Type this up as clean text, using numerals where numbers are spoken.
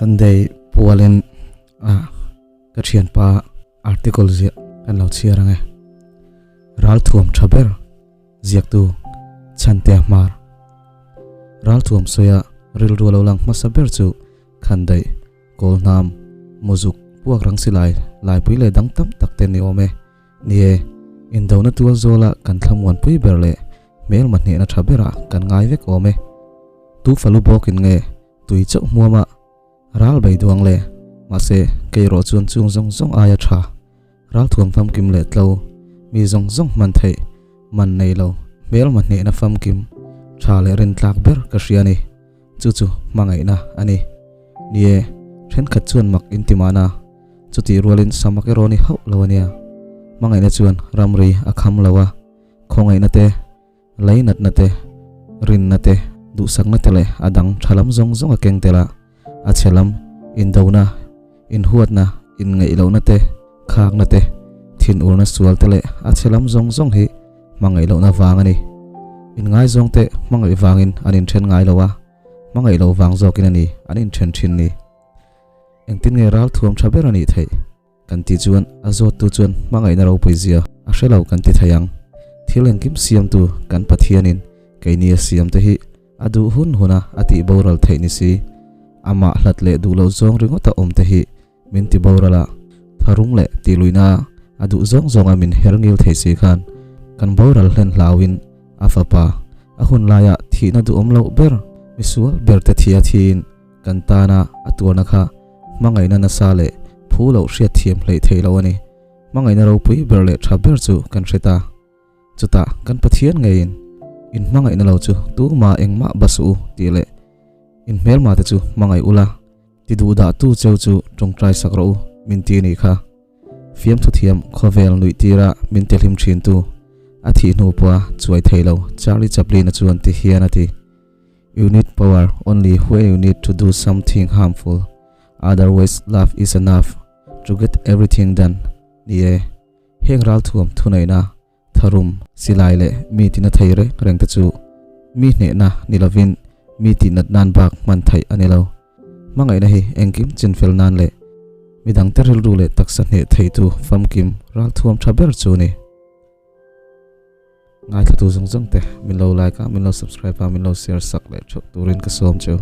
Sunday pualin a ka thianpa article ziah kan lo chhiar ang e. Ralthuam tha ber ziaktu Chhantea Hmar. Ralthuam sawia rilru a lo lang hmasa ber chu Khandaih, Kawlhnam, Muzuk, Puakrang silai, Laipui leh dang tam tak te ni awm e. Ni e, indona tual zawla kan thlamuanpui ber leh hmelma hnehna tha berah kan ngai vek awm e. Tu falu bawkin nge tui chauh hmuama ral bei duang le? Mahse, kei erawh chuan chung zawng zawng aia tha, ral thuam famkim leh tlo, mi zawng zawng hman theih, man nei lo, hmelma hnehna famkim, tha leh rintlak ber ka hria a ni. Chu chu hmangaihna a ni. Ni e, thenkhat chuan mak inti mahna, chutih rualin samak erawh ni hauh lo a nia. Hmangaihna chuan ramri a kham lo a, khawngaihna te, Leinatna te, rinna te, duhsakna te leh a dang tha lam zawng zawng a keng tel a, a chhe lam, indona, inhuatna, inngaihlohna te, khakna te, thinurna sual te leh a chhe lam zawng zawng hi hmangaihlohna vang a ni. Inngaizawng te hmangaih vangin an inthen ngai lo a, hmangaih loh vang zawkin a ni an inthen thin ni. Engtin nge ralthuam tha ber a nih theih? Kan tih chuan a zawttu chuan hmangaihna ropui zia a hre lo kan ti thei ang. Thil engkim siamtu kan Pathianin keini a siamte hi a duh hun huna a tih boral theih ni si. Amah hlat leh duh loh zawng ringawta awmte hi min ti boral a, tharum leh tihluihna a duh zawng zawnga min her ngil thei si khan kan boral hlen hlauin a fapa a hun laia thihna duhawm loh ber misual berte thia thiin Kan tana a tuarna kha hmangaihna nasa leh phu loh hriat thiam hleih theih loh a ni. Hmangaihna ropui ber leh tha ber chu kan hre ta. Chutah kan Pathian ngeiin, In hmangaihna lo chu tuma engmah ba suh u tih leh In hmelma te chu hmangaih ula, ti duh dah tu cheu chu tawngtai sak rawh u min ti nih kha. Fiamthu thiam khawvel nuih tira min ti hlim thin tu, a thih hnu pawha chuai thei lo Charlie Chaplin-a chuan ti hian a ti. You need power only when you need to do something harmful, otherwise love is enough to get everything done. Ni e, heng ralthuam thuneihna, tharum, silai leh mi tina thei reng reng te chu mi hnehna ni lovin mi tihnat nan bak hman theih a ni lo. Hmangaihna hi engkim chinfel nan leh midangte rilru leh taksa hneh theitu famkim ralthuam tha ber chu ni. Ngaithla tu zawng zawng te min lo like a, min lo subscribe a, min lo share sak leh theuh turin ka sawm cheu.